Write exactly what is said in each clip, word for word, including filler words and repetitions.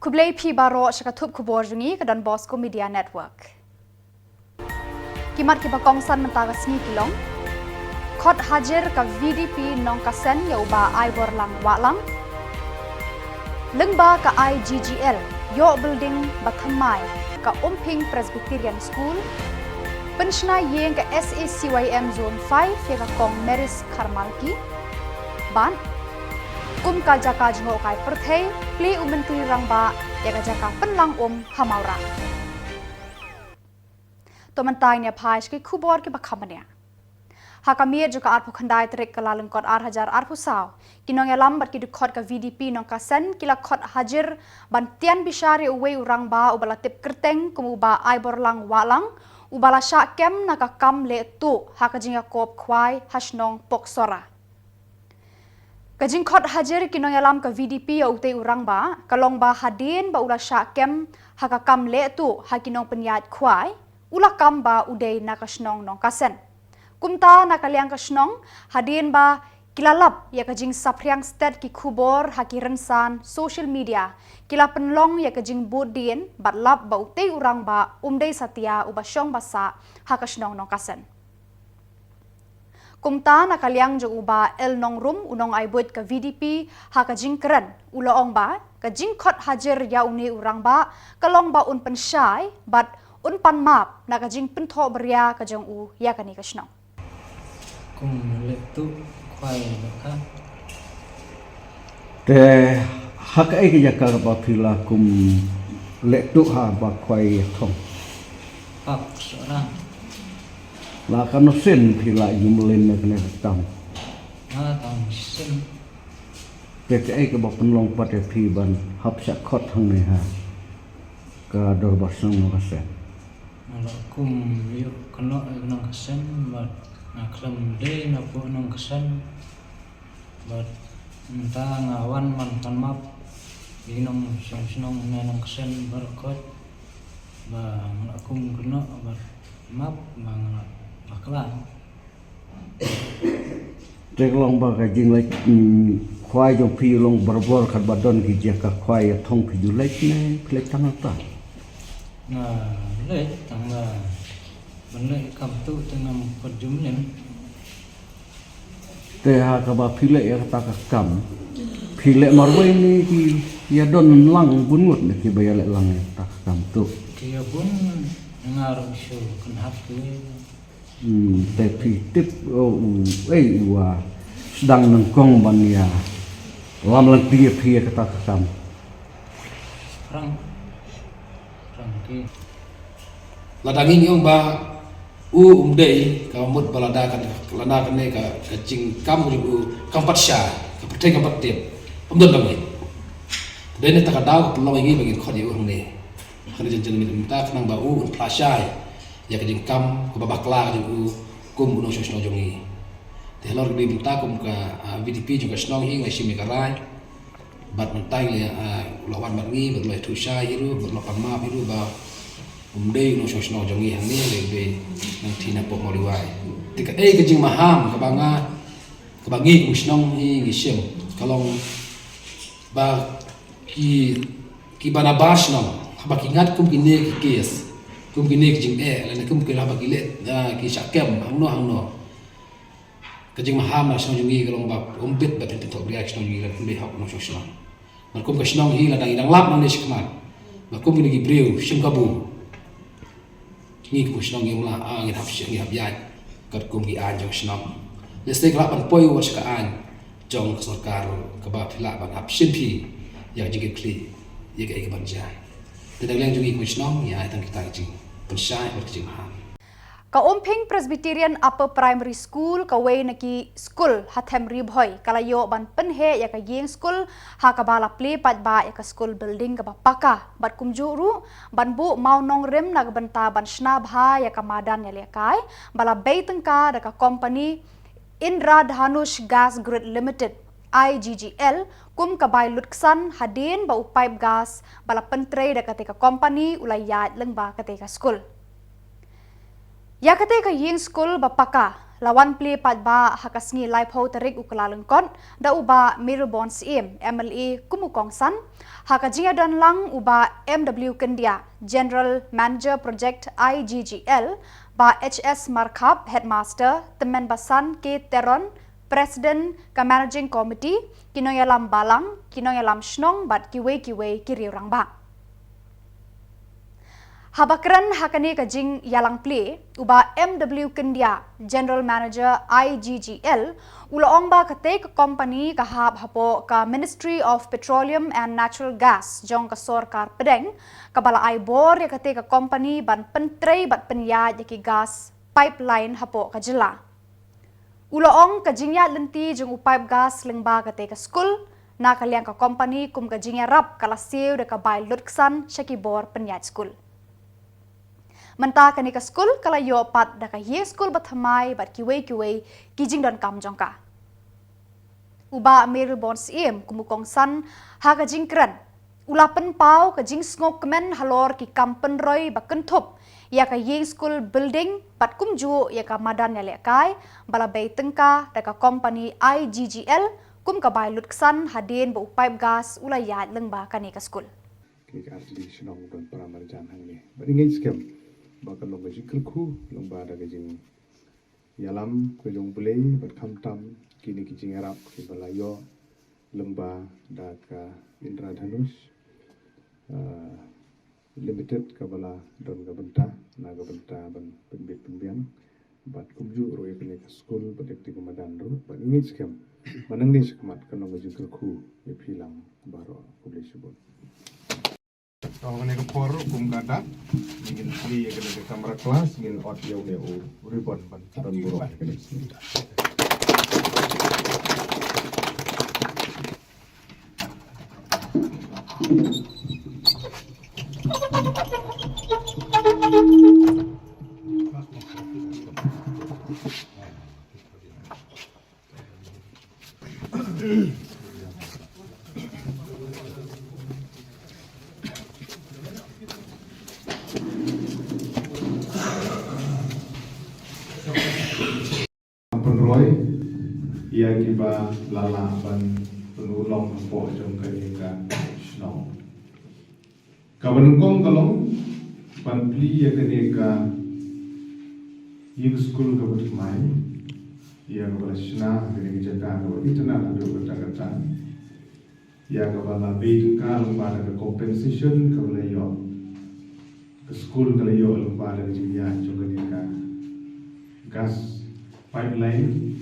Khublei phi baroh sha ka thup khubor jong ngi ka Don Bosco Media Network. Ki mat kiba kongsan mynta ka sngi ki long: khot hajir ka V D P Nongkasen ïa u Bah Aiborlang Wahlang. Lyngba ka I G G L, ïoh building ba thymmai ka Umphing Presbyterian School. Pynshna ïing ka S A C Y M Zone five ïa ka Kong Maris Kharmalki. Bad kum ka jaka jngohkai pyrthei, plie u Myntri Rangbah ïa ka jaka pynlang um ha Mawrah. To mynta ngin ïa phai sha ki khubor kiba kham bniah. Ha ka miet jong ka arphew khyndai tarik Kyllalyngkot ar hajar arphew saw, ki nongïalam bad ki dkhot ka V D P Nongkasen ki la khot hajir ban tian bishar ïa uwei u rangbah uba la tip kyrteng kum u Bah Aiborlang Wahlang, uba la shah kem na ka kam leh tuh ha ka jingïakob khwai ha shnong Poksora. Ka jingkhot hajir ki nongïalam ka V D P ïa utei u rangbah ka long ba hadien ba u la shah kem ha ka kam leh tuh ha ki nongpynïaid khwai, u la kam ba u dei na ka shnong Nongkasen. Kumta na ka liang ka shnong, hadien ba ki la lap ïa ka jingsaphriang stet ki khubor ha ki rynsan social media, ki la pynlong ïa ka jingbud dien bad lap ba utei u rangbah um dei satia uba shong ba sah ha ka shnong Nongkasen. Kumta na ka liang jong u Bah L Nongrum, u nongai buit ka V D P, ha ka jingkren u la ong ba ka jingkhot hajir ïa une u rangbah ka long ba un pynshai bad un pan map na ka jingpynthoh bria ka jong u ïa kane ka shnong. Kum leh tuh khwai ba ka. Te ha kaei ka jaka ba phi la kum leh tuh ha ba khwai thong? Pak Sora. La katno sien phi la ïum lin na kane ka kam? La tang sien. Te kaei kaba pynlong pat ïa phi ban hap shah khot hangne ha ka dorbar shnong Nongkasen? Nga la kum ïoh kynnoh ïa ka Nongkasen bad nga khlem dei na poh Nongkasen. Bad mynta nga wan ban pan map ïa ki nongshong shnong na Nongkasen baroh khoit ba nga la kum kynnoh bad map ba nga la bakla. Te ka long ba ka jingleit, mm, khwai jong phi long barabor katba don ki jaka khwai ïa thong phi ju leit ne phi leit tang hangta? Nga leit tang ba ban leit kam tuh te ngam pat ju mlien. Te ha kaba phi leh ïa kata ka kam, phi leh marwei ne ki ïa don lang bun ngut ne kiba ïa leh lang ïa kata ka kam tuh? Ki ïa bun, nga ruh shu kynhap kiwei. Hmm, te phi tip, oh, u, ei, u, ah, sdang nyngkong ban ïa lam lynti ïa phi ïa kata ka kam? Phrang. Phrang ki. Lada ngi ong ba u um dei, ka mut ba lada ka, lada kane ka, ka jingkam jong u kam pat shai, ka pyrthei kam pat tip, um don dang ngi. Dei na kata ka daw ka pynlong ïa ngi ba ngin khot ïa u hangne. Kane jong jong mynta khnang ba u un phla shai ïa ka jingkam kaba bakla ka jong u kum u nongshong shnong jong ngi. Te halor kane mynta kum ka, ah, V D P jong ka shnong hi ngi la shim ïa ka rai. Bad mynta ngi la, ah, u la wan bad ngi bad u la ïathuh shai hi ruh bad u la pan map hi ruh ba um dei u nongshong shnong jong ngi hangne, u dei nangthie na poh Mawliwai. Te kaei ka jingmaham kaba nga, kaba ngi kum shnong hi ngi shim ka long ba ki, kiba nabar shnong haba ki ngat kum kine ki case, kum kine ki jingeh lane kum kine haba ki leh, ah, ki shah kem hangno hangno, ka jingmaham na shnong jong ngi ka long ba um bit ba phin pynthok bria ka shnong jong ngi lane phin bit hok nongshong shnong. Bad kum ka shnong hi lada ngi dang lap nangne shakhmat ba kum kine ki briew shim kabu, ngi kum ka shnong ngim lah, ah, ngin hap shi-, ngin hap ïaid katkum ki aiñ jong ka shnong. Lehse ka lah ban poi wat sha ka aiñ jong ka sorkar kaba phi lah ban hap shim phi ïa ka jingkitkhlieh ïa kaei kaban jia. Te na ka liang jong ngi kum ka shnong ngi ai tang kita ki jingpynshai bad ki jingmaham. Ka Umphing Presbyterian Upper Primary School, kawei na ki skul ha them Ri Bhoi, ka la ïoh ban pynheh ïa ka ïing skul ha kaba la plie paidbah ïa ka skul building kaba paka. Bad kumjuh ruh ban buh mawnongrim na ka bynta ban shna bha ïa ka madan ïalehkai ba la bei tyngka da ka kompani Indradhanush Gas Grid Limited, I G G L, kum ka bai lutksan hadien ba u paip gas ba la pyntrei da katei ka kompani u la ïaid lyngba katei ka skul. Ïa katei ka ïing skul ba paka La wan plie paidbah ha ka sngi laiphew tarik u Kyllalyngkot da u Bah Mayralborn Syiem, M L A, kum u kongsan ha ka jingïadon lang u Bah M W Kyndiah, General Manager Project I G G L, Bah H S Markhap, Headmaster, Tymmen Basan K Teron, President ka Managing Committee, ki nongïalam balang, ki nongïalam shnong bad kiwei kiwei ki riew rangbah. Haba kren ha kane ka jingïalang plie, u Bah M W Kyndiah, General Manager I G G L, u la ong ba katei ka kompani ka hap hapoh ka Ministry of Petroleum and Natural Gas jong ka sorkar pdeng, kaba la ai bor ïa katei ka kompani ban pyntrei bad pynïaid ïa ki gas pipeline hapoh ka jylla. U la ong ka jingïaid lynti jong u pipe gas lyngba katei ka skul na ka liang ka kompani kum ka jingïarap ka la siew da ka bai lutksan sha ki bor pynïaid skul. Mynta kane ka skul ka la ïoh pat da ka heh skul ba thymmai bad kiwei kiwei ki jingdonkam jong ka. U Bah Mayralborn Syiem kum u kongsan ha ka jingkren u la pynpaw ka jingsngewkmen halor ki kam pynroi ba kynthup ïa ka ïing skul building bad kumjuh ïa ka madan ïalehkai ba la bei tyngka da ka kompani I G G L kum ka bai lutksan hadien ba u pipe gas u la ïaid lyngba kane ka skul. Kine ki artylli ki shnong don para marjan hangne. Bad ngi ngeit skhem ba ka long ka jingkyrkhu lyngba da ka jingïalam ka jong U Blei bad khamtam kine ki jingïarap kiba la ïoh lyngba da ka Indradhanush, ah, Limited kaba la don ka bynta na ka bynta ban pynbit pynbiang bad kumjuh ruh ïa kane ka skul bad ïa kane ka madan ruh bad ngi ngeit skhem ba nangne shakhmat kan long ka jingkyrkhu ïa phi lang baroh. Khublei shibun. Tang kane ka por ruh kum ka dak, ngin plie ïa kane ka kamra klas, ngin ot ïa une u ribbon ban don burom ïa kane. Pynroi ïa kiba la lah ban pynurlong hapoh jong kane ka shnong. Kaba nyngkong ka long ban plie ïa kane ka ïing skul kaba thymmai, ïa kaba la shna ha kane ka jaka kaba itynnad haduh katta katta, ïa kaba la bei tyngka lyngba da ka compensation kaba la ïoh, ka skul ka la ïoh lyngba da ka jingïaid jong kane ka gas pipeline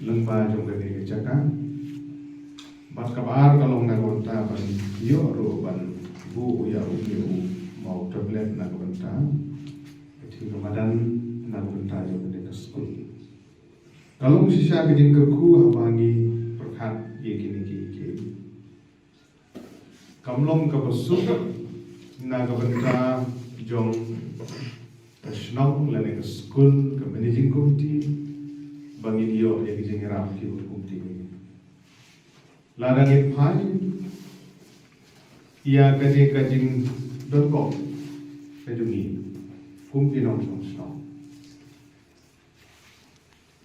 lyngba jong kane ka jaka. Bad kaba ar ka long na ka bynta ban ïoh ruh ban buh ïa u, ïa u maw tablet na ka bynta ka jingkyrkhu madan na ka bynta jong kane ka skul. Ka long shisha ka jingkyrkhu haba ngi pyrkhat ïa kine kiei. Kam long kaba suk na ka bynta jong ka shnong lane ka skul, ka managing committee, ba ngin ïoh ïa ka jingïarap kiba kum kine. Lada ngin phai ïa kane ka jingdonkam ka jong ngi kum ki nongshong shnong.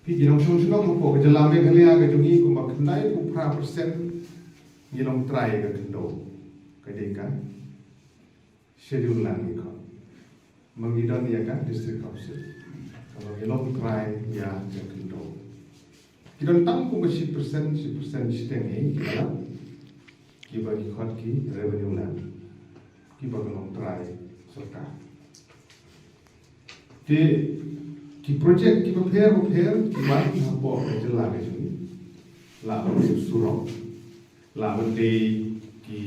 Phi ki nongshong shnong hapoh ka jylla Meghalaya ka jong ngi kumba khyndai phew phra percent ngi long trai ka khyndew. Ka dei ka Schedule Land ngi khot. Ma ngi don ïa ka District Council. Kaba ngi long trai ïa ka khyndew. Ki don tang kumba shi percent, shi percent shiteng hi kiba la, kiba ngi khot ki Revenue Land. Kiba ka long trai sorkar. Te ki project kiba pher bapher kiba hapoh ka jylla ka jong ngi. Lah ban dei surok, lah ban dei ki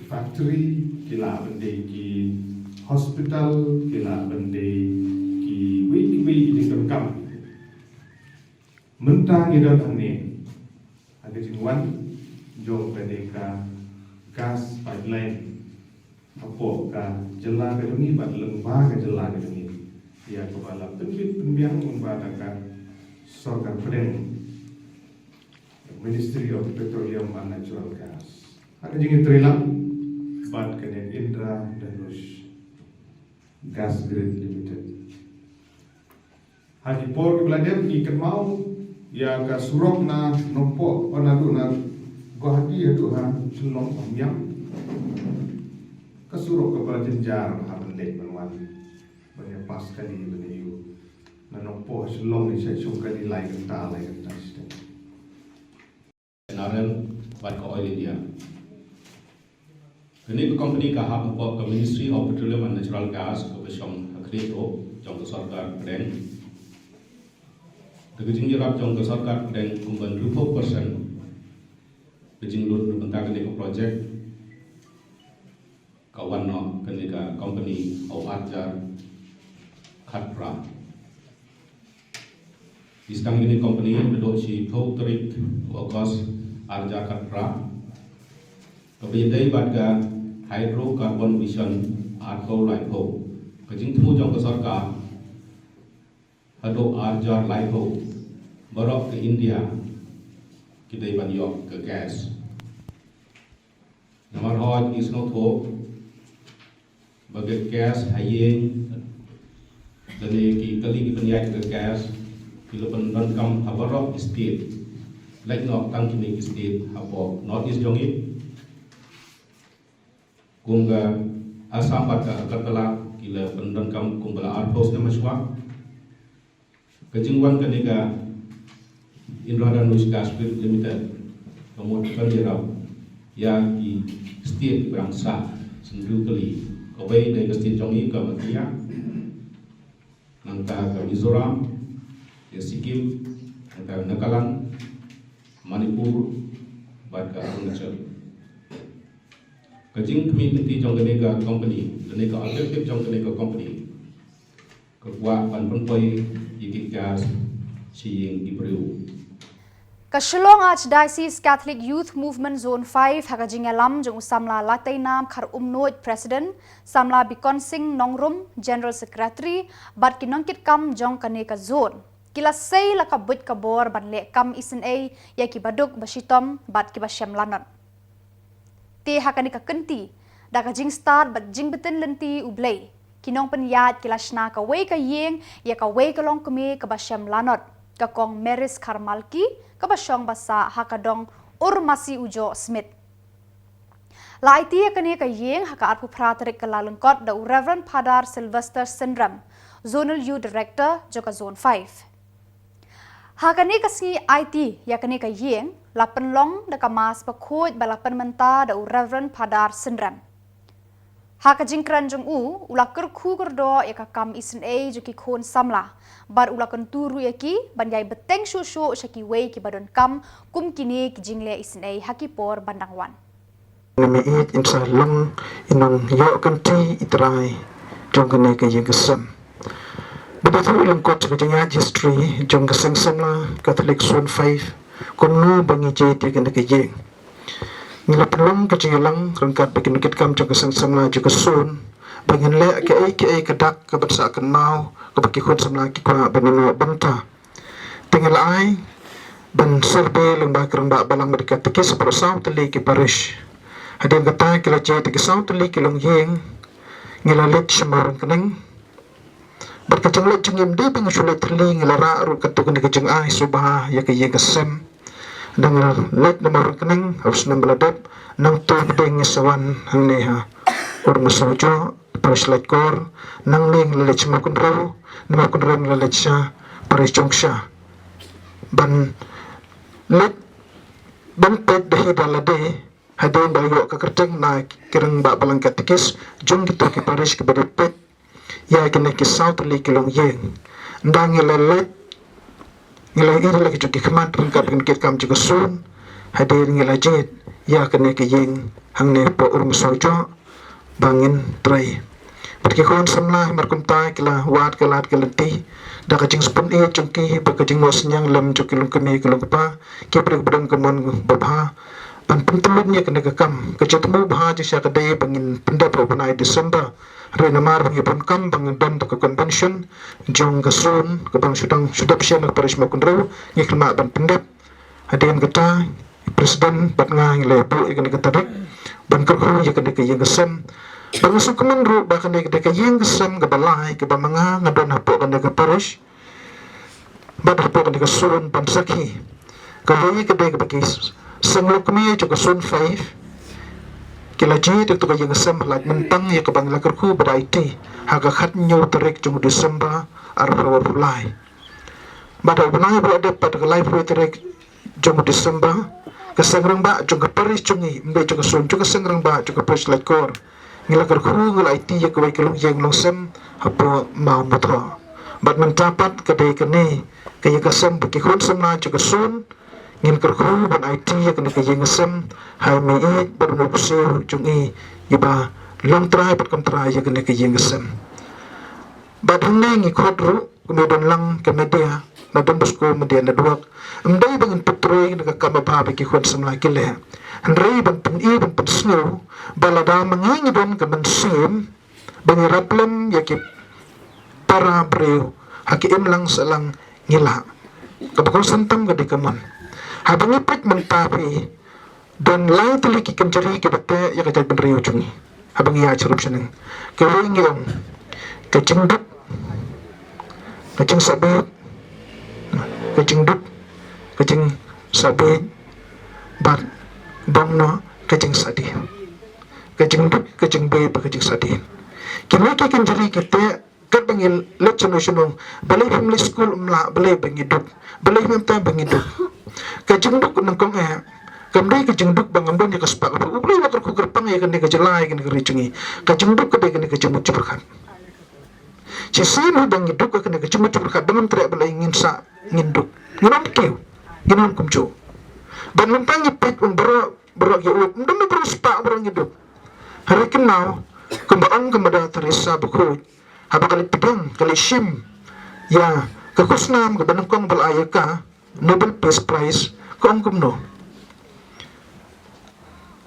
factory, ki lah ban dei ki hospital, ki lah ban dei kiwei kiwei ki jingdonkam. Mynta ngi don hangne ha ka jingwan jong kane ka gas pipeline hapoh ka jylla ka jong ngi bad lyngba ka jylla ka jong ngi, ïa kaba la pynbit pynbiang lyngba da ka sorkar pdeng, Ministry of Petroleum and Natural Gas, ha ka jingïatreilang bad kane Indradhanush Gas Grid Limited. Ha Ki por ki ba la dep ngi kynmaw ïa ka surok na Nongpoh, oh, naduh na Guwahati haduh ha Shillong, Umiam. Ka surok kaba jynjar ha ban leit ban wan, ban ïa pass kali ban ïa ïoh. Na Nongpoh Shillong ngi shait shong kali lai kynta, lai kynta shiteng. N R L bad ka Oil India. Kane ka company ka hap hapoh ka Ministry of Petroleum and Natural Gas kaba shong ha khlieh jong ka sorkar pdeng. Da ka jingïarap jong ka sorkar pdeng kumba hynriewphew percent ka jinglut na bynta kane ka project. Ka wan noh kane ka company ha u arhajar khatphra. Ki sdang kane ka company naduh shiphew tarik u August arhajar khatphra. Kaba ïadei bad ka Hydrocarbon Mission arphew laiphew. Ka jingthmu jong ka sorkar haduh arhajar laiphew baroh ka India ki dei ban ïoh ka gas. Namar hooid ngi sngewthuh ba ka gas ha ïing lane ki kali ki pynïaid ka gas ki la pyndonkam ha baroh ki state. Leit noh tang kine ki state hapoh North East jong ngi. Kum ka Assam bad ka Agartala ki la pyndonkam kumba la arphew snem hashwa. Ka jingwan kane ka Indradhanush Gas Grid Limited ka mut ban ïarap ïa ki state kiba dang sah hynriew tylli. Kawei dei ka state jong ngi ka Meghalaya, nangta ka Mizoram, ka Sikkim, nangta Nagaland, Manipur bad ka Arunachal. Ka jingkhmih lynti jong kane ka company, kane ka objective jong kane ka company, ka kwah ban pynpoi ïa ki gas sha ïing ki briew. Ka Shillong Archdiocese Catholic Youth Movement Zone five ha ka jingïalam jong u samla Lateinam Kharumnuid, President, samla Bikonsing Nongrum, General Secretary, bad ki nongkitkam jong kane ka zone, ki la sei la ka buit ka bor ban leh kam isynei ïa ki baduk bashitom bad ki bashem lanot. Te ha kane ka kynti, da ka jingstad bad jingbtin lynti U Blei, ki nongpynïaid ki la shna kawei ka ïing ïa kawei ka longkmie kaba shem lanot, ka Kong Maris Kharmalki, kaba shong ba sah ha ka dong Urmasi Ujoh Smit. La aiti ïa kane ka ïing ha ka arphew phra tarik Kyllalyngkot da u Reverend Father Sylvester Synrem, Zonal Youth Director jong ka Zone five. Ha kane ka sngi aiti ïa kane ka ïing, la pynlong da ka Mass bakhuid ba la pynmynta da u Reverend Father Synrem. Ha ka jingkren jong u, u la kyrkhu kyrdoh ïa ka kam isynei jong ki khun samla, bad u la kyntu ruh ïa ki ban ïai bteng shuh shuh sha kiwei kiba donkam kum kine ki jingleh isynei ha ki por ban dang wan. Ngi mih ïeit, in sa long i nongïoh kynti i trai jong kane ka ïing ka sem. Bad ïathuh lyngkot ka jingïaid history jong ka Seng Samla Catholic Zone five, kumno ba ngi jied ïa kane ka ïing. Ngi la pynlong ka jingïalang ryngkat bad ki nongkitkam jong ka Seng Samla jong ka zone ba ngin leh kaei kaei ka dak kaba sah kynmaw kaba ki khun samla ki kwah ban ïoh bynta. Te ngi la ai ban survey lyngba ki rangbah balang bad ki katekis baroh saw tylli ki parish. Hadien kata ki la jied ïa ki saw tylli ki longïing, ngi la leit sha Mawryngkneng. Bad ka jingleit jong ngi ym dei ba ngi shu leit thylli, ngi la rah ruh katto katne ka jingai sngewbha ïa ka ïing ka sem. Ngi la leit na Mawryngkneng ha u snem ba la dep, nangta ka dei ngi sa wan hangne ha Umrangso Wahjoh, parish Laitkor, nangne ngi la leit sha Mawkynrew, na Mawkynrew ngi la leit sha parish Jongksha. Ban leit ban peit da hi da lade, hadien ba la ïoh ka kyrteng na ki rangbah balang katekis jong kito ki parish kiba dei peit ïa kine ki saw tylli ki longïing. Ynda ngi la leit, ngi la ïohi la ki jong ki khmat ryngkat ki nongkitkam jong ka zone, hadien ngi la jied ïa kane ka ïing hangne hapoh Umrangso Wahjoh ba ngin trei. Bad ki khun samla mar kumta ki la wad ka lad ka lynti da ka jingspun ïeit jong ki bad ka jingnoh synñiang lem jong ki longkmie ki longkpa, ki briew ba don ka mon babha ban pyntylli ïa kane ka kam. Ka jingthmu babha jong sha ka dei ba ngin pyndep ha u bnai December. Hynrei namar ba ngi bun kam ba ngi don da ka convention jong ka zone kaba ngi shu dang shu dep shen ha parish Mawkynrew, ngi khlem lah ban pyndep. Hadien kata, president bad nga ngi la buh ïa kane ka tarik ban kyrkhu ïa kane ka ïing ka sem. Bad nga sngewkmen ruh ba kane ka dei ka ïing ka sem kaba lai kaba ma nga nga don hapoh kane ka parish. Bad hapoh kane ka sun ban sakhi, kawei ka dei kaba ki seng lukmie jong ka sun five ki la jied ïa kato ka ïing ka sem ha lait myntang ïa kaba ngi la kyrkhu ban aiti ha ka khathynñiew tarik jong u December arphew arphew lai. Bad ha u bnai ba la dep pat, ka laiphew tarik jong u December, ka seng rangbah jong ka parish jong ngi, ym dei jong ka sun, jong ka seng rangbah jong ka parish Laitkor, ngi la kyrkhu, ngi la aiti ïa kawei ka longïing longsem hapoh Mawmuthoh. Bad mynta pat ka dei kane ka ïing ka sem ba ki khun samla jong ka sun ngin kyrkhu ban aiti ïa kane ka ïing ka sem ha i mei ïeit bad u nongpynsiew jong ngi, iba long trai bad kam trai ïa kane ka ïing ka sem. Bad hangne ngi khot ruh, kumba don lang ka media na Don Bosco Media Network, ym dei ba ngin pyntrei na ka kam ba bha ba ki khun samla ki leh, hynrei ban pyni, ban pynsngew ba lada ma ngi ngi don ka mynsiem ba ngi rap lem ïa ki para briew ha ki imlang sahlang, ngi lah. Kaba kongsan tam ka dei ka mon. Haba ngi peit mynta phi, don lai tylli ki kynjri kiba teh ïa ka jaitbynriew jong ngi haba ngi ïaid sharum shaneng. Kawei ngi ong ka jingduk, ka jingsabit, ka jingduk, ka jingsabit, bad bong noh ka jingsadien. Ka jingduk, ka jingbit bad ka jingsadien. Kine ki kynjri ki teh katba ngi leit shano shano, balei phim leit skul ym lah, balei ba ngi duk, balei phim teh ba ngi duk. Ka jingduk nyngkong eh kam dei ka jingduk ba ngam don ïa ka spah ka phew. U Blei u la kyrkhu kyrpang ïa kane ka jylla, ïa kane ka ri jong ngi. Ka jingduk ka dei kane ka jingmut jingpyrkhat. Shisien haba ngi duk ïa kane ka jingmut jingpyrkhat, ba ngam treh balei ngin sah ngin duk, ngin ym kiew, ngin ym kumjuh. Bad mynta ngi peit, ong baroh baroh ïa u, ym don baroh spah baroh ngi duk. Hynrei kynmaw, kumba ong ka Mother Teresa bakhuid, haba ka leit pdiang, ka leit shim ïa ka khusnam kaba nyngkong ba la ai ïa ka, Nobel Peace Prize, ka ong kumno: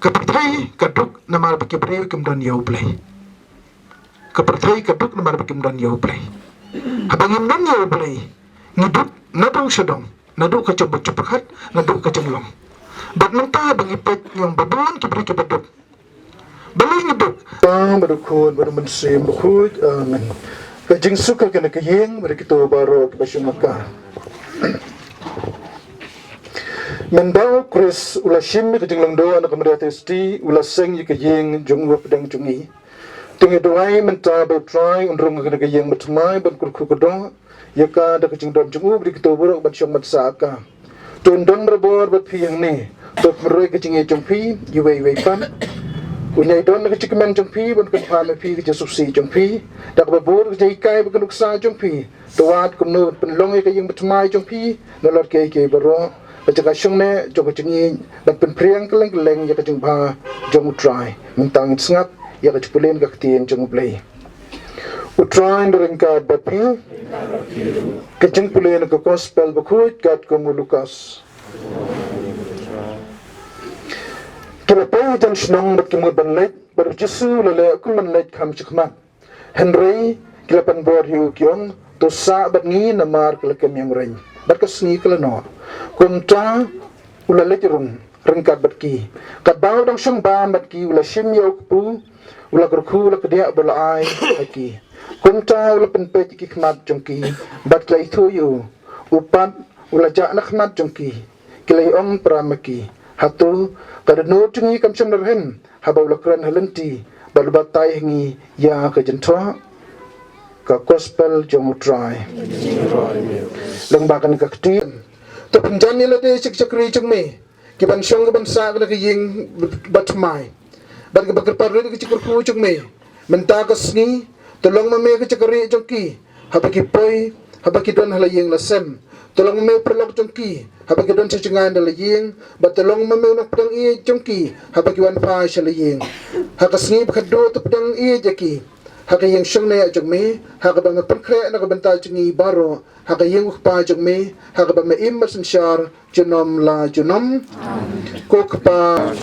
ka pyrthei ka duk namar ba ki briew kim don ïa U Blei. Ka pyrthei ka duk namar ba kim don ïa U Blei. Haba ngim don ïa U Blei, ngi duk naduh shadong, naduh ka jingmut jingpyrkhat, naduh ka jinglong. Bad mynta ba ngi peit, ngi ong ba bun ki briew kiba duk. Balei ngi duk? Ba dei u Khun, ba dei u Mynsiem Bakhuid. Amen. Ka jingsuk ha kane ka ïing, ba dei kito baroh kiba shong ha ka. Mynba u Khrist u la shim ïa ka jinglong doh na ka Maria Theisotti, u la seng ïa ka ïing jong u hapdeng jong ngi. Te ngi duwai mynta ba U Trai un rung ha kane ka ïing bathymmai ban kyrkhu kyrdoh ïa ka da ka jingdon jong u, ba dei kito baroh ban shong ban sah ha ka. To un don barabor bad phi hangne. To pynroi ka jingïeit jong phi ïa iwei ïa iwei pat. Un ïai don ha ka jingkmen jong phi, ban kyrpad ïa phi, ka jingsngewsih jong phi, da kaba bun ka jinghikai bad ka nuksa jong phi. To wat kumno pynlong ïa ka ïing bathymmai jong phi, nalor kiei kiei baroh, ka jaka shongneh jong ka jingïeit, ban pynphriang kylleng kylleng ïa ka jingbha jong U Trai. Mynta ngin sngap ïa ka jingpule na ka ktien jong U Blei. U Trai un ryngkat bad phi. Ka jingpule na ka Gospel Bakhuid katkum u Lukas. Ki la poi hajan shnong bad ki mut ban leit, bad U Jisu u la leh kum ban leit kham shakhmat. Hynrei ki la pynbor ïa u, ki ong, to sah bad ngi namar ka la kem ïa u reng. Bad ka sngi ka la noh. Kumta u la leit rung ryngkat bad ki. Katba u dang shong bam bad ki, u la shim ïa u kpu, u la kyrkhu, u la kdiah bad u la ai ha ki. Kumta u la pynpeit ïa ki khmat jong ki, bad ki la ithuh ïa u. U pat u la jah na khmat jong ki. Ki la ïa ong para ma ki, hato ka dohnud jong ngi kam shym la rhem haba u la kren ha lynti bad u la batai ha ngi ïa ka jingthoh? Ka Gospel jong U Trai. Lyngba kane ka ktien, to pynjan ïa lade sha ki shakri jong me, ki ban shong, ki ban sah ha kane ka ïing bathymmai, bad ki ban kyrpad rit ïa ka jingkyrkhu jong me. Mynta ka sngi, to long ma me ka jaka rieh jong ki haba ki poi, haba ki don ha la ïing la sem. To long ma me u paralok jong ki haba ki don sha jngai na la ïing, bad to long ma me u nongpdiang ïeit jong ki haba ki wan phai sha la ïing. Ha ka sngi ba khatduh to pdiang ïeit ïa ki ha ka ïing shongneh jong me, ha kaba me pynkhreh na ka bynta jong ngi baroh, ha ka ïing u Kpa jong me, ha kaba me im bad synshar junom la junom. Ko Kpa,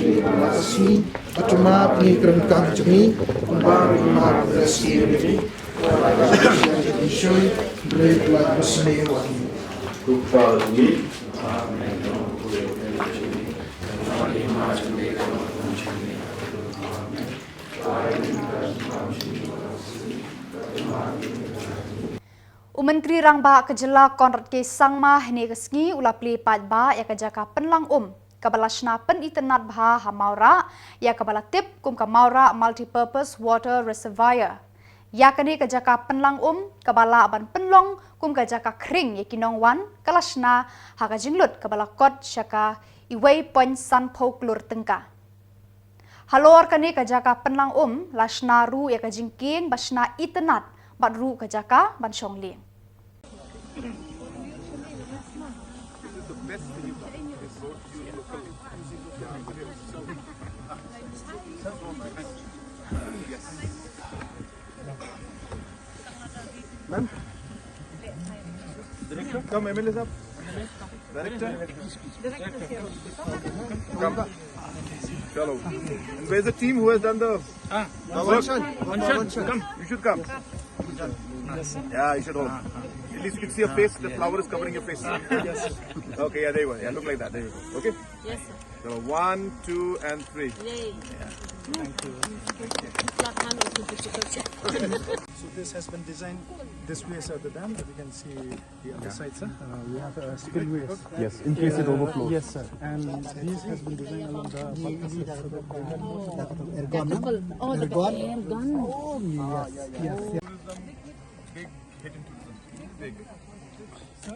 Myntri Rangbah ka Jylla Conrad K Sangma hynne ka sngi u la plie paidbah ïa ka jaka pynlang um kaba la shna pynitynnad bha ha Mawrah, ïa kaba la tip kum ka Mawrah Multipurpose Water Reservoir. Ïa kane ka jaka pynlang um kaba lah ban pynlong kum ka jaka khring ïa ki nongwan ka la shna ha ka jinglut kaba la kot sha ka iwei point sanphew klur tyngka. Halor kane ka jaka pynlang um la shna ruh ïa ka jingkieng ba shna itynnad bad ruh ka jaka ban shong lieng. Ma'am? Director? Come, M L A sahab. Director? Come. Chalo. And where's the team who has done the... Ah, Vanshan. Vanshan, come. You should come. Yeah, you should all. At least you can see your face. The flower is covering your face. Okay, yeah, there you go. Yeah, look like that. There you go. Okay? Yes, sir. So one, two, and three. Yay. So this has been designed this way, sir, the dam, as you can see the other side, sir. Uh, we have a spillway. Yes, in case it overflows. Yes, sir. And this has been designed along the bulkhead, sir, so that the ergon, no? Ergon. Oh, the ergon. Ergon. Oh, yes, yes, yes. Big hit in tourism. Big. Sir,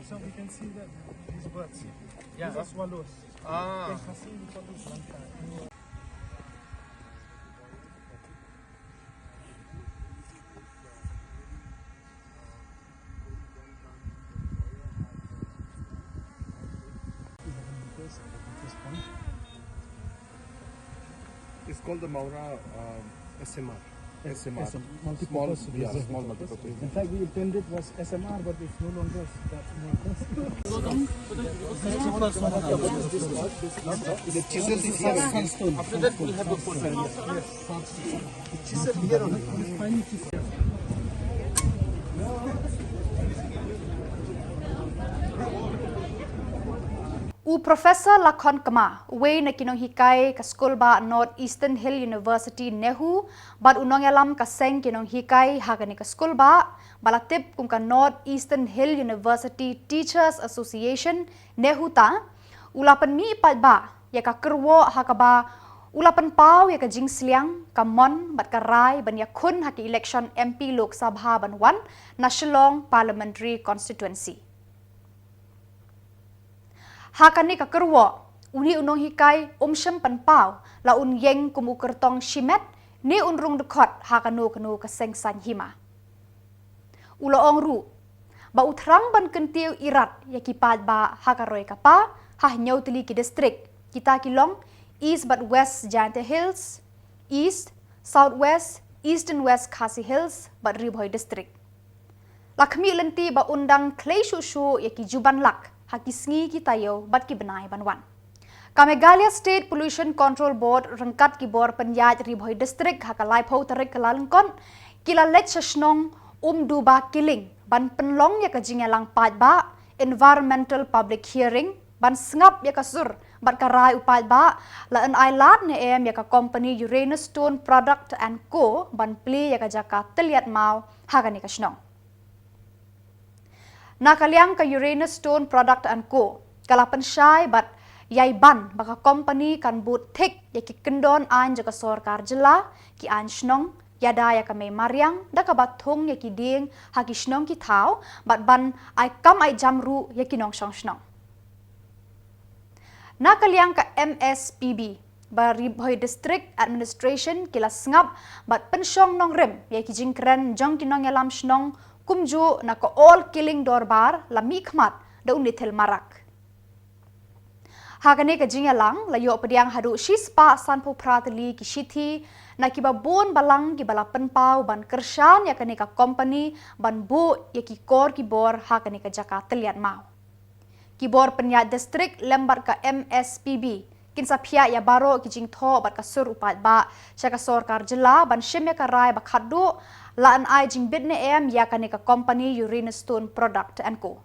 so we can see that these birds, yeah, these are swallows. Ah. It's called the Mawrah, um, S M R. S M R. Multipurpose small, yeah, reserve. Small multipurpose. In fact, the intended was S M R, but it's no longer that. The chisel is here. After that, we'll have a photo. The chisel here only. U Professor Lakhon Kma, uwei na ki nonghikai ka skulbah North Eastern Hill University NEHU, bad u nongïalam ka seng ki nonghikai ha kane ka skulbah, ba la tip kum ka North Eastern Hill University Teachers Association, NEHUTA, u la pynmih paidbah ïa ka kyrwoh ha kaba u la pynpaw ïa ka jingsliang, ka mon bad ka rai ban ïakhun ha ki election M P Lok Sabha ban wan na Shillong Parliamentary Constituency. Ha kane ka kyrwoh, une u nonghikai um shym pynpaw la un ïeng kum u kyrtong shimet ne un rung dkhot ha kano kano ka seng saiñ hima. U la ong ruh ba u thrang ban kyntiew irat ïa ki paidbah ha ka roi ka par ha hynñiew tylli ki district, kita ki long East bad West Jaintia Hills, East, South West, East and West Khasi Hills bad Ri Bhoi District. La khmih lynti ba un dang khlei shuh shuh ïa ki juban lak ha ki sngi ki taïew bad ki bnai ban wan. Ka Meghalaya State Pollution Control Board ryngkat ki bor pynïaid Ri Bhoi District ha ka laiphew tarik Kyllalyngkot ki la leit sha shnong Umduba Killing ban pynlong ïa ka jingïalang paidbah, environmental public hearing, ban sngap ïa ka sur bad ka rai u paidbah, la yn ai lad ne em ïa ka company Uranus Stone Product and Co ban plie ïa ka jaka tylliat maw ha kane ka shnong. Na ka liang ka Uranus Stone Product and Co ka la pynshai bad ïai ban ba ka company kan bud thik ïa ki kyndon aiñ jong ka sorkar jylla, ki aiñ shnong, ïada ïa ka mei mariang, da kaba thung ïa ki dieng ha ki shnong ki thaw, bad ban ai kam ai jam ruh ïa ki nongshong shnong. Na ka liang ka M S P B, ba Ri Bhoi District Administration ki la sngap bad pynshong nongrim ïa ki jingkren jong ki nongïalam shnong, kumjuh na ka All Killing Dorbar la mihkhmat da u Nikhil Marak. Ha kane ka jingïalang la ïoh pdiang haduh shispah sanphew phra tylli ki shithi na kiba bun balang kiba la pynpaw ban kyrshan ïa kane ka company ban buh ïa ki kor ki bor ha kane ka jaka tylliat maw. Ki bor pynïaid district lem bad ka M S P B kin sa phiah ïa baroh ki jingthoh bad ka sur u paidbah sha ka sorkar jylla ban shim ïa ka rai ba khatduh la yn ai jingbit ne em ïa kane ka company Uranus Stone Product and Co.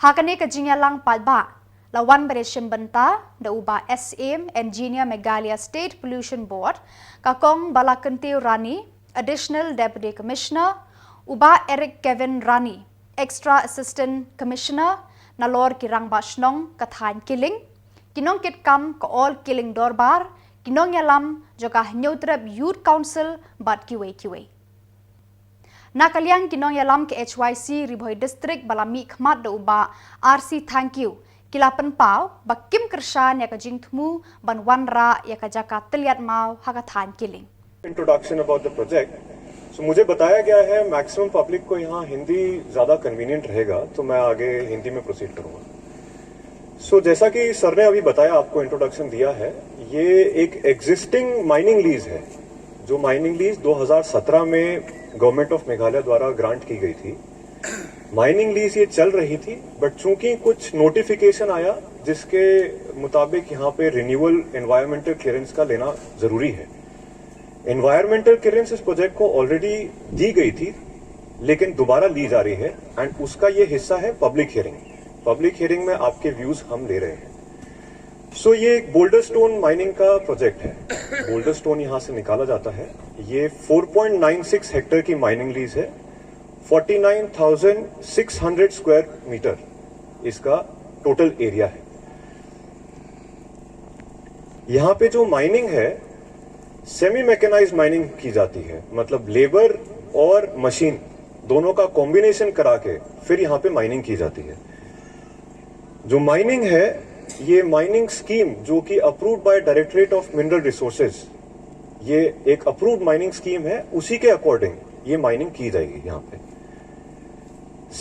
Ha kane ka jingïalang paidbah la wan ban ïashim bynta da u Bah S M, Engineer Meghalaya State Pollution Board, ka Kong Balakyntiew Rani, Additional Deputy Commissioner, u Bah Eric Kevin Rani, Extra Assistant Commissioner, nalor ki rangbah shnong ka thaiñ Kiling, ki nongkitkam ka All Kiling Dorbar, ki nongïalam jong ka Hynñiewtrep Youth Council bad kiwei kiwei. Na ka liang ki nongïalam ka H Y C Ri Bhoi District ba la mihkhmat da u Bah R C Thangkhiew, ki la pynpaw ba kim kyrshan ïa ka jingthmu ban wanrah ïa ka jaka tylliat maw ha ka thaiñ Kiling. Introduction about the project. So मुझे बताया गया है maximum public को यहाँ हिंदी ज़्यादा कन्वीनियंट रहेगा, तो मैं आगे हिंदी में प्रोसीड करूँगा। सो जैसा कि सर ने अभी बताया, आपको इंट्रोडक्शन दिया है, ये एक एग्जिस्टिंग माइनिंग लीज है, जो माइनिंग लीज दो हज़ार सत्रह में गवर्नमेंट ऑफ मेघालय द्वारा ग्रांट की गई थी। माइनिंग लीज ये चल रही थी, बट चूंकि कुछ नोटिफिकेशन आया जिसके मुताबिक यहाँ पे रिन्यूअल एनवायरमेंटल क्लियरेंस का लेना ज़रूरी है। एनवायरमेंटल क्लियरेंस इस प्रोजेक्ट को ऑलरेडी दी गई थी, लेकिन दोबारा ली जा रही है, एंड उसका ये हिस्सा है पब्लिक हियरिंग। पब्लिक हियरिंग में आपके व्यूज हम ले रहे हैं। सो ये एक बोल्डर स्टोन माइनिंग का प्रोजेक्ट है। बोल्डर स्टोन यहाँ से निकाला जाता है। ये four point nine six hectare की माइनिंग लीज है। Forty nine thousand six hundred square metre इसका टोटल एरिया है। यहाँ पे जो माइनिंग है, सेमी मैकेनाइज्ड माइनिंग की जाती है, मतलब लेबर और मशीन दोनों का कॉम्बिनेशन करा के फिर यहाँ पे माइनिंग की जाती है। जो माइनिंग है, ये माइनिंग स्कीम जो कि approved by directorate of mineral resources, ये एक अप्रूव्ड माइनिंग स्कीम है, उसी के अकॉर्डिंग ये माइनिंग की जाएगी यहाँ पे।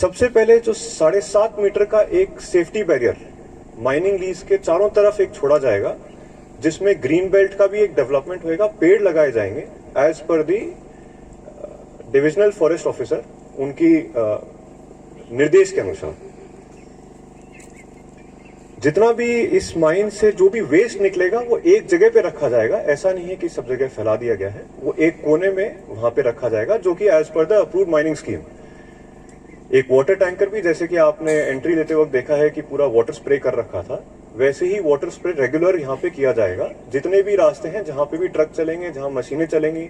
सबसे पहले जो साढ़े सात मीटर का एक सेफ्टी बैरियर माइनिंग लीज के चारों तरफ एक छोड़ा जाएगा, जिसमें ग्रीन बेल्ट का भी एक डेवलपमेंट होएगा, पेड़ लगाए जाएंगे एज पर दी डिविजनल फॉरेस्ट ऑफिसर, उनकी अ, निर्देश के अनुसार। जितना भी इस माइन से जो भी वेस्ट निकलेगा, वो एक जगह पे रखा जाएगा। ऐसा नहीं है कि सब जगह फैला दिया गया है, वो एक कोने में वहां पे रखा जाएगा, जो कि as per the approved mining scheme. एक वाटर टैंकर भी, जैसे कि आपने एंट्री लेते वक्त देखा है कि पूरा वाटर स्प्रे कर रखा था, वैसे ही वाटर स्प्रे रेगुलर यहाँ पे किया जाएगा। जितने भी रास्ते हैं, जहाँ पे भी ट्रक चलेंगे, जहाँ मशीनें चलेंगी,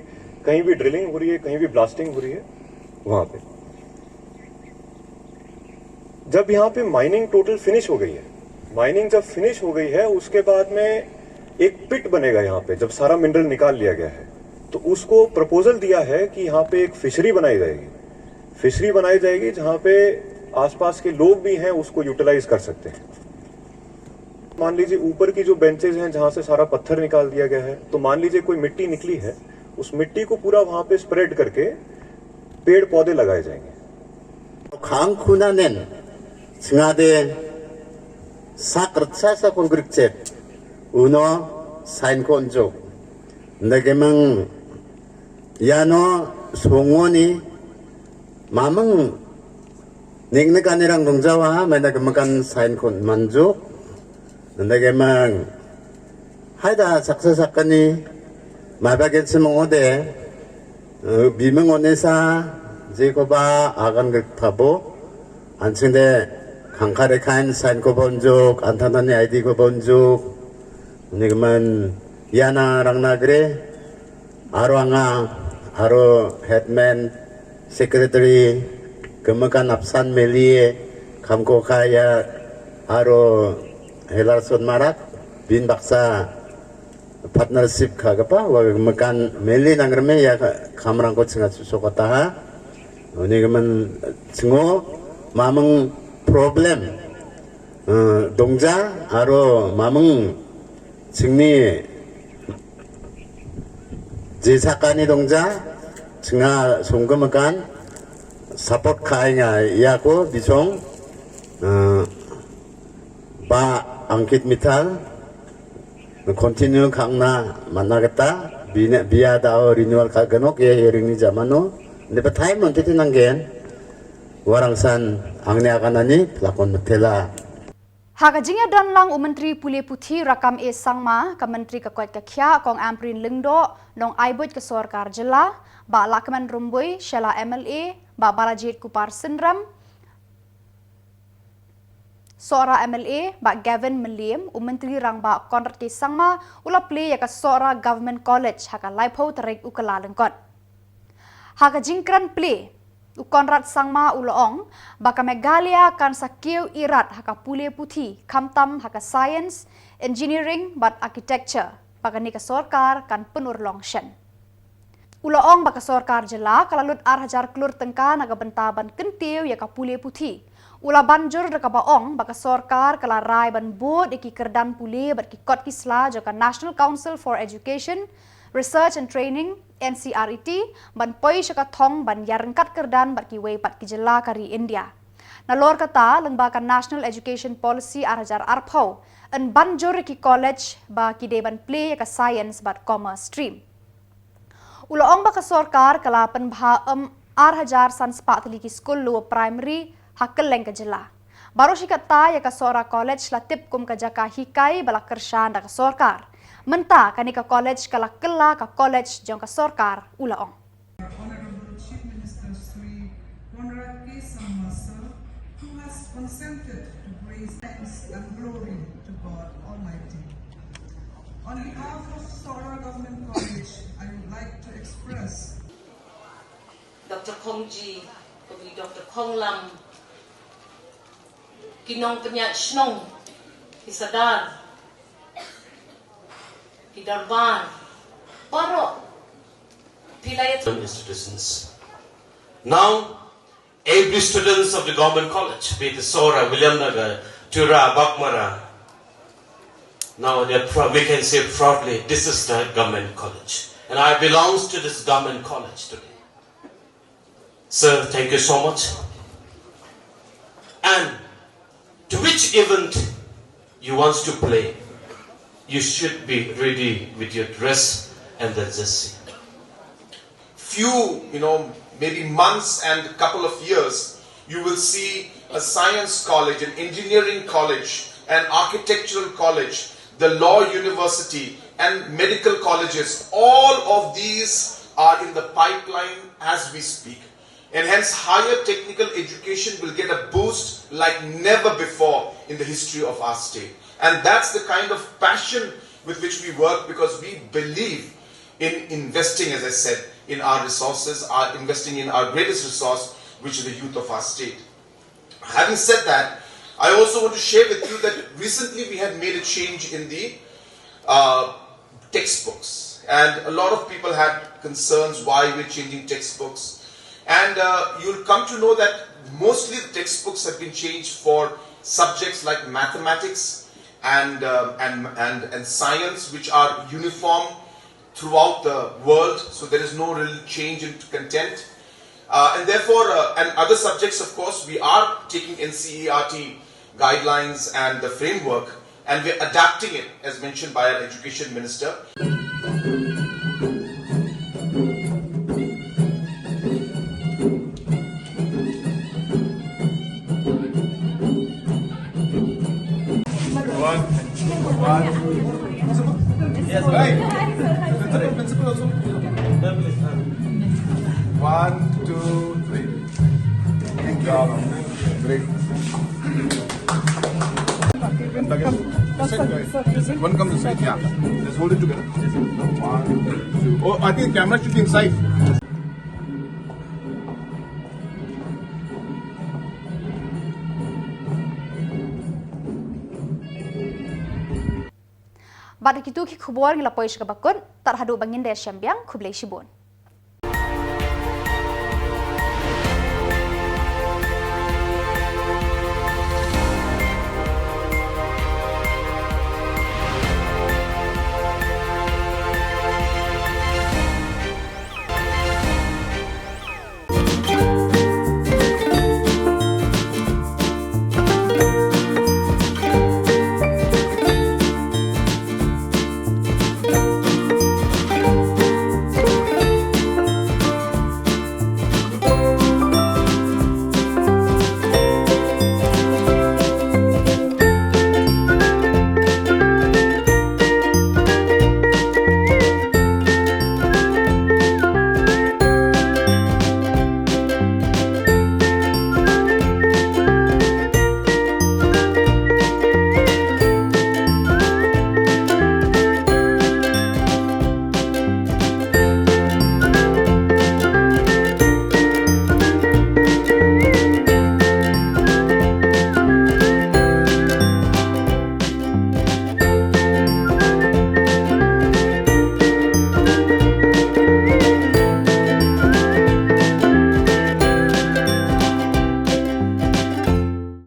कहीं भी ड्रिलिंग हो रही है, कहीं भी ब्लास्टिंग हो रही है, वहाँ पे। जब यहाँ पे माइनिंग टोटल फिनिश हो गई है, माइनिंग जब फिनिश हो गई है, उसके बाद में एक पिट बनेगा यहाँ पे, जब सारा मिनरल निकाल लिया गया है, तो उसको प्रपोजल दिया है कि यहाँ पे एक फिशरी बनाई जाएगी। फिशरी बनाई जाएगी, जहाँ पे आसपास के लोग भी हैं, उसको यूटिलाइज कर सकते हैं। मान लीजिए, ऊपर की जो बेंचेस हैं, जहाँ से सारा पत्थर निकाल दिया गया है, तो मान लीजिए कोई मिट्टी निकली है, उस मिट्टी को पूरा वहाँ पे स्प्रेड करके पेड़ पौधे लगाए जाएंगे। Khang khunanen sngade sakrat sa sa kongkrik chet uno sign kon jok. Ndake mang yano songoni mamang nik nik anirang dongjawa, mai ndake makan sign kon manjok. Ndake mang haida saksa sakani mai bagen semong ode. Bimeng onesa je ko ba agan gek thabo. Ansing de khangkha de kain sign ko bonjuk, antanani I D ko bonjuk. Nigman yana rang nagre. Aro anga, aro headman, secretary, kemekan apsan melie, kamko kaya, aro helar son marak, bin baksa partnership kha kapa, wa mekan meli nang reme ya kamrang ko chinga sokota ha. Uni kemen chingo mameng problem. Dongja aro mameng chingni jisakani dongja chinga sungke mekan support khai nga ya ko bisong. Ba Angkit Mithal, continue khang na mana kata, bina bia dao renewal ka ganok ya hearing ni jamano, ne pathai mon titi nanggen, warang san, ang ne akan ani, lakon metela. Ha ka jingïadon lang u Myntri Pule Puthi Rakkam A Sangma, ka Myntri ka koit ka khiah Kong Ampareen Lyngdoh, nong aibuit ka sorkar jylla, Bah Lahkmen Rymbui, Shella M L A, Bah Balajied Kupar Synrem, Sohra M L A, Bah Gavin Mylliem, u Myntri Rangbah Conrad K Sangma u la plie ïa ka Sohra Government College ha ka laiphew tarik u Kyllalyngkot. Ha ka jingkren plie, u Conrad Sangma u la ong ba ka Meghalaya kan sa kiew irat ha ka pule puthi, khamtam ha ka science, engineering bad architecture, ba kane ka sorkar kan pynurlong shen. U la ong ba ka sorkar jylla ka la lut ar hajar klur tyngka na ka bynta ban kyntiew ïa ka pule puthi. U la ban jur da kaba ong ba ka sorkar ka la rai ban bud ïa ki kyrdan pule bad ki kot ki sla jong ka National Council for Education, Research and Training, N C R E T, ban poi sha ka thong ban ïaryngkat kyrdan bad kiwei pat ki jylla ka ri India. Nalor kata, lyngba ka National Education Policy ar hajar arphew, yn ban jur ïa ki college ba ki dei ban plie ïa ka science bad commerce stream. U la ong ba ka sorkar ka la pynbha em ar hajar san spah tylli ki skul lower primary ha kylleng ka jylla. Baroh shi katta ïa ka Sohra College la tip kum ka jaka hikai ba la kyrshan da ka sorkar. Mynta kane ka college ka la kylla ka college jong ka sorkar, u la ong. Honorable Chief Minister Shri Conrad K Sangma sir, who has consented to bring thanks and glory to God Almighty. On behalf of Sohra Government College, I would like to express Doctor Khongji, Doctor Khonglam, ki nongpynïaid shnong, ki sardar, ki dorbar, baroh, phi la ïa- institutions. Now, every students of the government college, be it Sohra, Williamnagar, Tura, Baghmara, now they're prou-, we can say proudly, this is the government college. And I belongs to this government college today. Sir, thank you so much. And to which event you want to play, you should be ready with your dress and the jersey. Few, you know, maybe months and couple of years, you will see a science college, an engineering college, an architectural college, the law university, and medical colleges. All of these are in the pipeline as we speak. And hence, higher technical education will get a boost like never before in the history of our state. And that's the kind of passion with which we work, because we believe in investing, as I said, in our resources, our investing in our greatest resource, which is the youth of our state. Having said that, I also want to share with you that recently we had made a change in the, uh, textbooks. And a lot of people had concerns why we're changing textbooks. And, uh, you'll come to know that mostly the textbooks have been changed for subjects like mathematics and, uh, and, and, and science, which are uniform throughout the world, so there is no real change in content. Uh, and therefore, uh, and other subjects, of course, we are taking N C E R T guidelines and the framework, and we're adapting it, as mentioned by our education minister. One, one. Yes, right. Principal, principal also. One, two, three. Thank you. Great. One comes this side, yeah. Let's hold it together. One, two. Oh, I think the camera should be inside. Bad kito ki khubor ngi la poi sha kaba kut, tad haduh ba ngin da ïashem biang, khublei shibun.